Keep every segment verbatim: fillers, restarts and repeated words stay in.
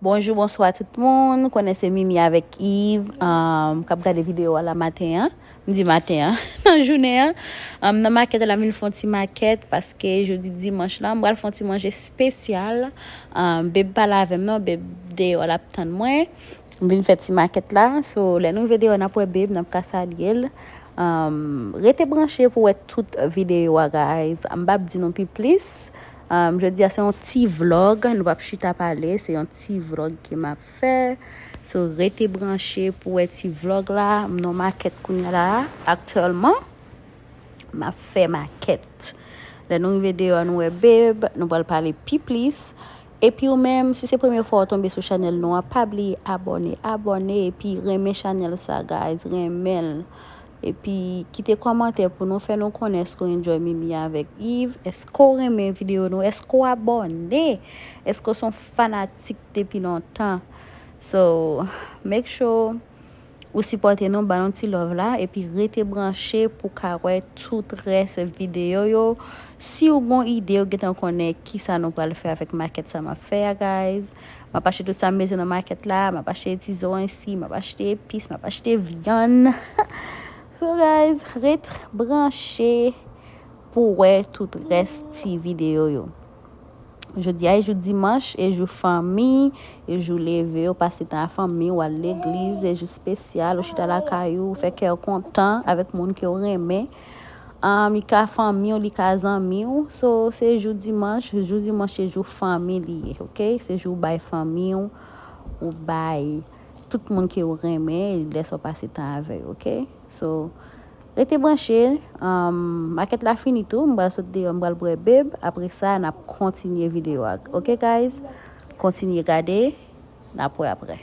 Bonjou, bonswa tout moun. Konnen se Mimi avèk Yves, um, k ap gade videyo a la maten an. M di maten an, nan jounen an. Um, nan makèt la, m vin fè yon ti makèt paske jodi dimanch la, m pral fè yon ti manje espesyal. Um, Babe pale avè m non, Babe deyò l ap tann mwen. M vin fè ti makèt la. So, lè nou rive deyò, n ap wè Babe, n ap ka salye l. Um, rete branche pou wè tout videyo a, guys. M p ap di nou pi plis. Um, jodi a se yon ti vlog, nou p ap chita pale, se yon ti vlog ke m ap fè. So, rete branche pou wè ti vlog la. M nan makèt kounye a la, aktyèlman. M ap fè makèt. Lè nou rive deyò, nou wè Babe, nou pral pale pi plis. Epi ou menm, si se premye fwa w tonbe sou chanèl nou an, pa bliye abòne, abòne, epi renmen chanèl sa, guys, renmen l. Epi kite kòmantè pou nou, fè nou konnen èske w enjoy Mimi avèk Yves, èske w renmen videyo nou, èske w abòne, èske w se yon fanatik depi lontan. So, make sure ou sipòte nou, ba nou ti love la, epi rete branche pou ka wè tout rès videyo yo. Si w gon ide, ou gentan konnen kisa nou pral fè avèk makèt sa m ap fè a, guys. M ap achte tout sa m bezwen nan makèt la, m ap achte ti zoranj si, m ap achte epis, m ap achte vyann. So, guys, ret branche pou wè tout rès ti videyo yo. Jodi a e jou dimanch, e jou fanmi, e jou leve, ou pase tan ak fanmi, ou al legliz, e jou espesyal, ou chita lakay ou, ou fè kè w kontan avèk moun ke w renmen. Um, li ka fanmi w, li ka zanmi w. So, se jou dimanch, jou dimanch se jou fanmi li ye, oke? Se jou w bay fanmi w, ou bay tout moun ke w renmen, lè sa w pase tan avè yo, oke? So, rete branche, um, makèt la fini tou, m pral sot deyò, m pral bwè Babe, apre sa, n ap kontinye videyo a. Oke, guys? Kontinye gade, n ap wè apre.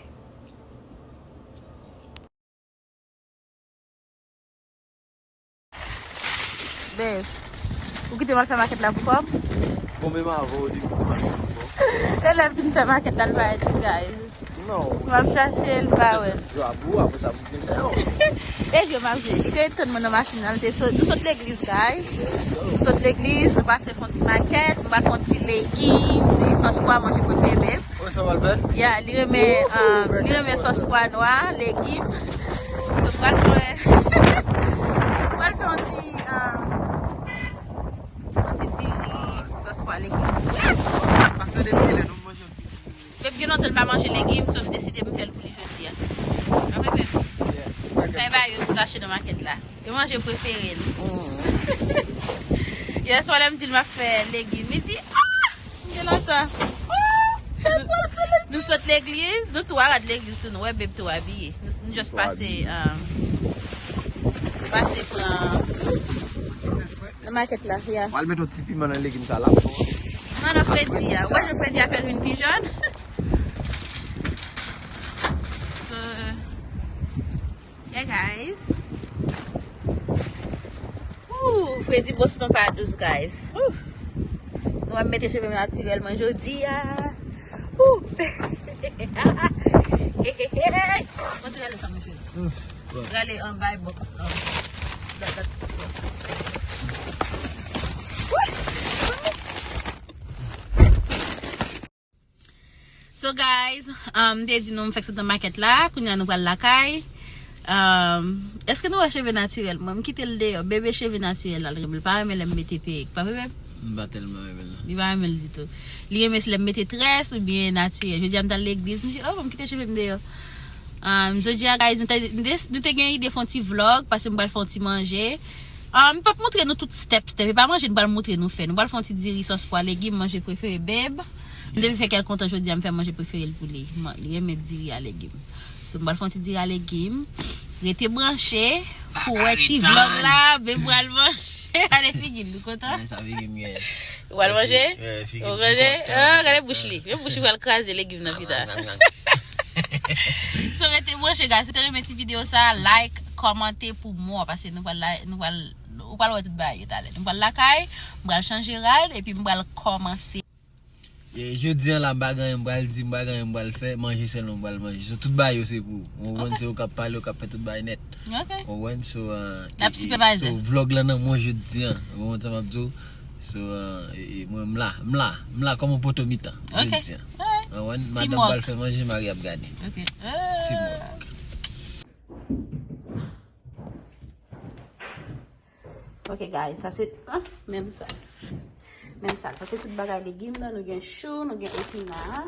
Babe, ou kite m al fè makèt la pou kò m? Bon, menm avan ou di kite makèt la pou kò m. E lè m fin fè makèt la, l pa ret li, guys. Non. M ap chache l, m pa wè l. Djab ou, apre sa, pou gen lè, oh. E jwe m ap jwe. Li te tann mwen nan machin nan, li te sot, nou sot legliz, guys. Nou sot legliz, nou pase fè yon ti makèt, nou pral fè yon ti legim, ti sòs pwa, manje prefere Babe. Wè sa w pral fè? Ya, li renmen, um, li renmen sòs pwa nwa, legim. So, pral fè, pral fè yon ti, um, yon ti diri, sòs pwa, legim. Pase depi lè nou manje yon ti diri. Babe gen lontan l pa manje legim, so m deside m fè l pou li jodi a. An, Babe? Yeah. Sa e ba yo nou t achte nan makèt la. E manje prefere l. Yèswa lè m di l m ap fè legim, li di, "Ah! M gen lontan." Nou sot legliz, nou tou a rad legliz tou, nou wè Babe tou abiye. Nou, nou just pase, um, pase pran nan makèt la, ya. Pral met yon ti piman nan legim sa la. Mwen nan fredi a. Ou wè jan fredi a fè l vin pi jòn? So, yeah, guys. Ooh, fredi Boston pa dous, guys. Ooh. Nou ap mete cheve m natirèlman jodi a. Ooh. Hey, hey, hey, hey. Mwen te rale sa, mwen cheve. Rale an bay box. So guys, um, m te di nou m fèk sot nan makèt la, kounye a nou pral lakay. Um, èske nou wè cheve natirèl mwen? M kite l deyò. Bebe cheve natirèl la, l renmen. L pa renmen lè m mete perèk. Pa vre, Bebe? M pa tèlman renmen l, non. Li pa renmen l ditou. Li renmen si lè m mete très oubyen natirèl. Jodi a m t al legliz, m di, "Oh, m kite cheve m deyò." Um, jodi a, guys, nou te, nou te, nou te gen ide fè yon ti vlog, paske m pral fè yon ti manje. Um, m p ap montre nou tout step, step. E pa manje nou pral montre nou fè. Nou pral fè yon ti diri sòs pwa legim, manje prefere Bebe. M te vle fè kè l kontan jodi a, m fè manje prefere l pou li. Man, li renmen diri a legim. So, m pral fè yon ti diri a legim. Rete branche pou wè ti vlog la, Bebe pral manje. Gade figi l, li kontan. Sa figi m gen. Ou pral manje? Ou kontan? Oh, gade bouch li. Men bouch li pral kraze legim nan pita. So, rete branche, guys. Si w te renmen ti videyo sa, like, kòmante pou mwen, paske nou pral la, nou pral, ou pral wè tout bagay yo talè. Nou pral lakay, m pral chanje rad, epi m pral kòmanse. E jodi a la, m pa gen anyen m pral di, m pa gen anyen m pral fè, manje sèlman m pral manje. So, tout bagay yo se pou ou. Ou konprann? Ok. Se ou k ap pale, ou k ap fè tout bagay nèt. Ok. Ou konprann? So, uh, n ap sipevaze. So, vlog la nan mwen jodi a. Ou konprann sa m ap di w? So, uh, e, e, mwen, m la, m la, m la kòm yon poto mitan jodi a. Ok. Alright. Madanm pral fè manje, mari ap gade. Ok. Ti mòk. Ok, guys, sa se, ah, menm sa. Menm sa. Sa se tout bagay legim nan. Nou gen chou, nou gen epina,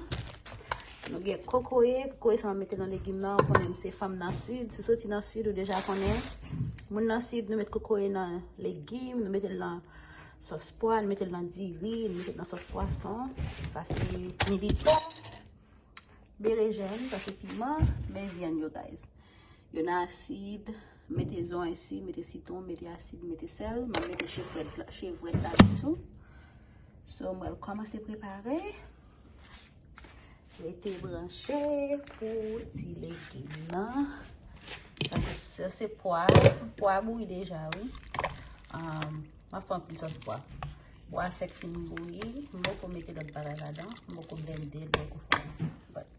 nou gen kokoye. Kokoye sa mwen mete nan legim nan. Ou konnen m se fanm nan sid. Si w soti nan sid, ou deja konnen. Moun nan sid, nou met kokoye nan legim, nou mete l nan sòs pwa, nou mete l nan diri, nou mete l nan sòs pwason. Sa se milita. Berejèn, sa se piman, men vyann yo, guys. Yo nan asid, mete zòn isi, mete sitwon, mete asid, mete sèl, mwen mete chevret la, chevret la dessous. So, mwen kòmanse prepare. Rete branche pou ti legim nan. Sa se, sa se pwa, pwa bouyi deja, wi. Um, M ap fè anpil sòs pwa. Pwa fèk fin bouyi, m poko mete lòt bagay ladan, m poko blende l, m poko fè anyen. But,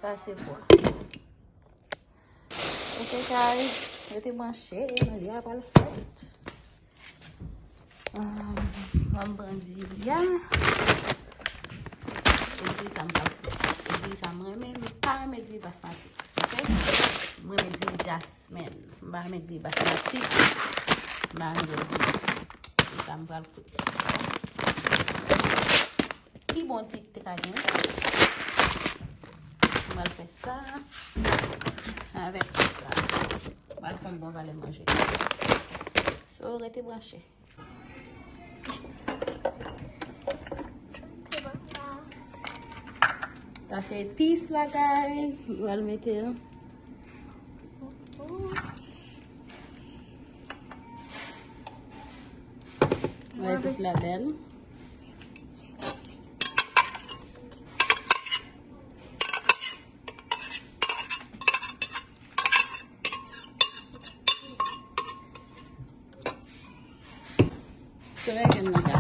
sa se pwa. Ok, guys, rete branche, manje a pral fèt. Um, m ap pran diri a. E diri sa m pral fè. E diri sa m renmen, m pa renmen diri basmati. Ok? Mwen renmen diri jasmine. M pa renmen diri basmati. M pa renmen diri. Se sa m pral koute. Pi bon diri ki te ka gen. M pral fè sa avèk sa. M pral fè yon bon valè manje. So, rete branche. Sa se epis la, guys. Mwen pral mete l. Wè epis la bèl. So, e gen nan, guys.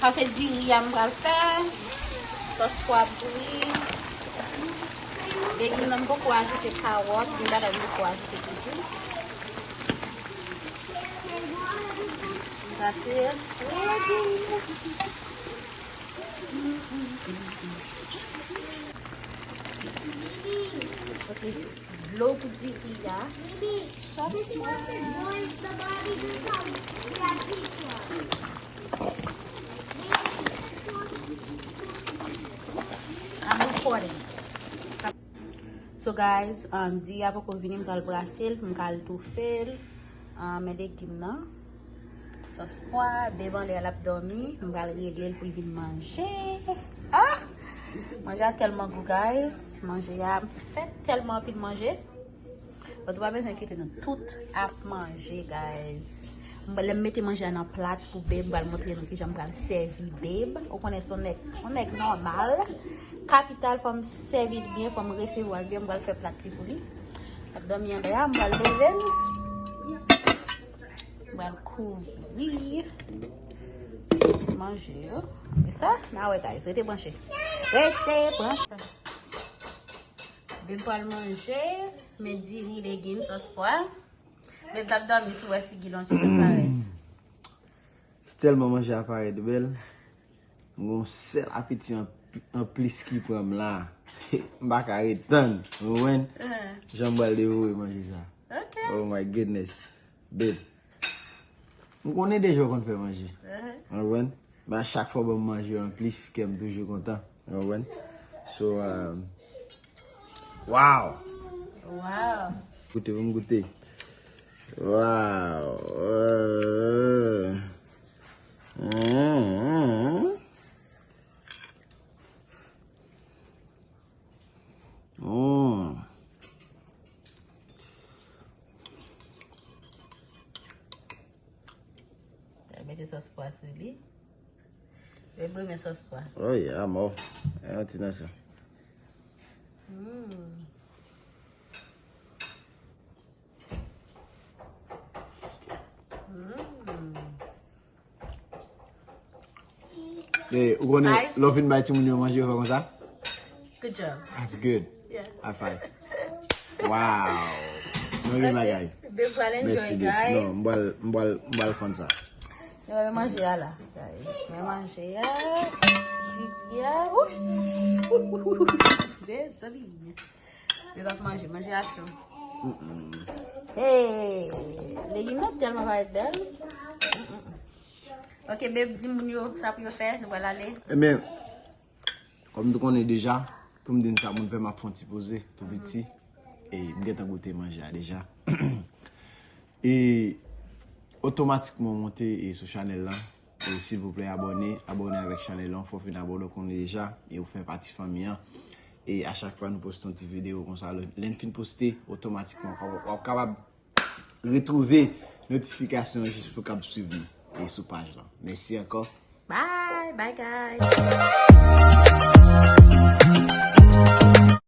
Sa se diri a m pral fè. Sòs pwa bouyi. Legim nan m poko ajoute kawòt, gen bagay m poko ajoute toujou. Sa se legim. Ok, dlo pou diri a. Sòs pwa. I'm recording. So guys, um, diri a poko vini, m pral brase l, m pral toufe l. Ah, men legim nan. Sòs pwa, bebe anlè a l ap dòmi. M pral rele l pou l vin manje. Ah! Manje a tèlman gou, guys. Manje a fè tèlman anpil manje. But ou pa bezwen kite nou tout ap manje, guys. Mwen, lè m mete manje a nan plat pou Babe, m pral montre nou kijan m pral sèvi Babe. Ou konnen se yon nèg, yon nèg nòmal. Kapital, fò m sèvi l byen, fò m resevwa l byen, m pral fè plat li pou li. L ap dòmi anlè a, m pral leve l. M pral kouvri manje yo. E sa, n a wè, guys. Rete branche. Rete branche. Babe pral manje, men diri, legim, sòs pwa. Babe t ap dòmi, si w wè figi l yon ti jan parèt. Se tèlman manje a parèt bèl. M gen yon sèl apeti an, an plis ki pran m la. M pa ka ret tann. Ou konprann? Jan m pral devore manje sa. Oh my goodness. Babe. M konnen deja w konn fè manje. Ou konprann? Men a chak fwa w ban m manje an plis, kè m toujou kontan. Ou konprann? So, um, wow! Wow! Goute, pou m goute. Wow! Euh. Mm. Mm. Mete sòs pwa sou li. Mwen renmen sòs pwa. Oh yeah, amò. E yon ti nan sa. Mm. Mm. Eh, ou konnen, lè w fin bay timoun yo manje, yo fè konsa? Good job. That's good. Yeah. High five. Wow. Nou gen bagay. Babe pral enjoy, guys. Mèsi, babe. Non, m pral, m pral, m pral fann sa. Nou wè manje a la, guys. Men manje a. Jus a. Ouch. Mezanmi. Yo ap manje, manje a cho. Hey, legim nan tèlman parèt bèl. Ok, babe, di moun yo sa pou yo fè, nou pral ale. Ebyen, kòm nou konnen deja, pou m di n sa pou n fè, m ap fè yon ti poze, tou piti. E m gentan goute manje a deja. E otomatikman w monte e sou chanèl lan. E silvouplè, abòne, abòne avèk chanèl lan. Fò w fin abòne, w konnen deja, e w fè pati fanmi an. E a chak fwa nou poste yon ti videyo konsa, lè, lè n fin poste, otomatikman, w ap, w ap kapab retwouve notifikasyon an jis pou w kab swiv nou. E sou paj lan. Mèsi ankò. Bye, bye guys.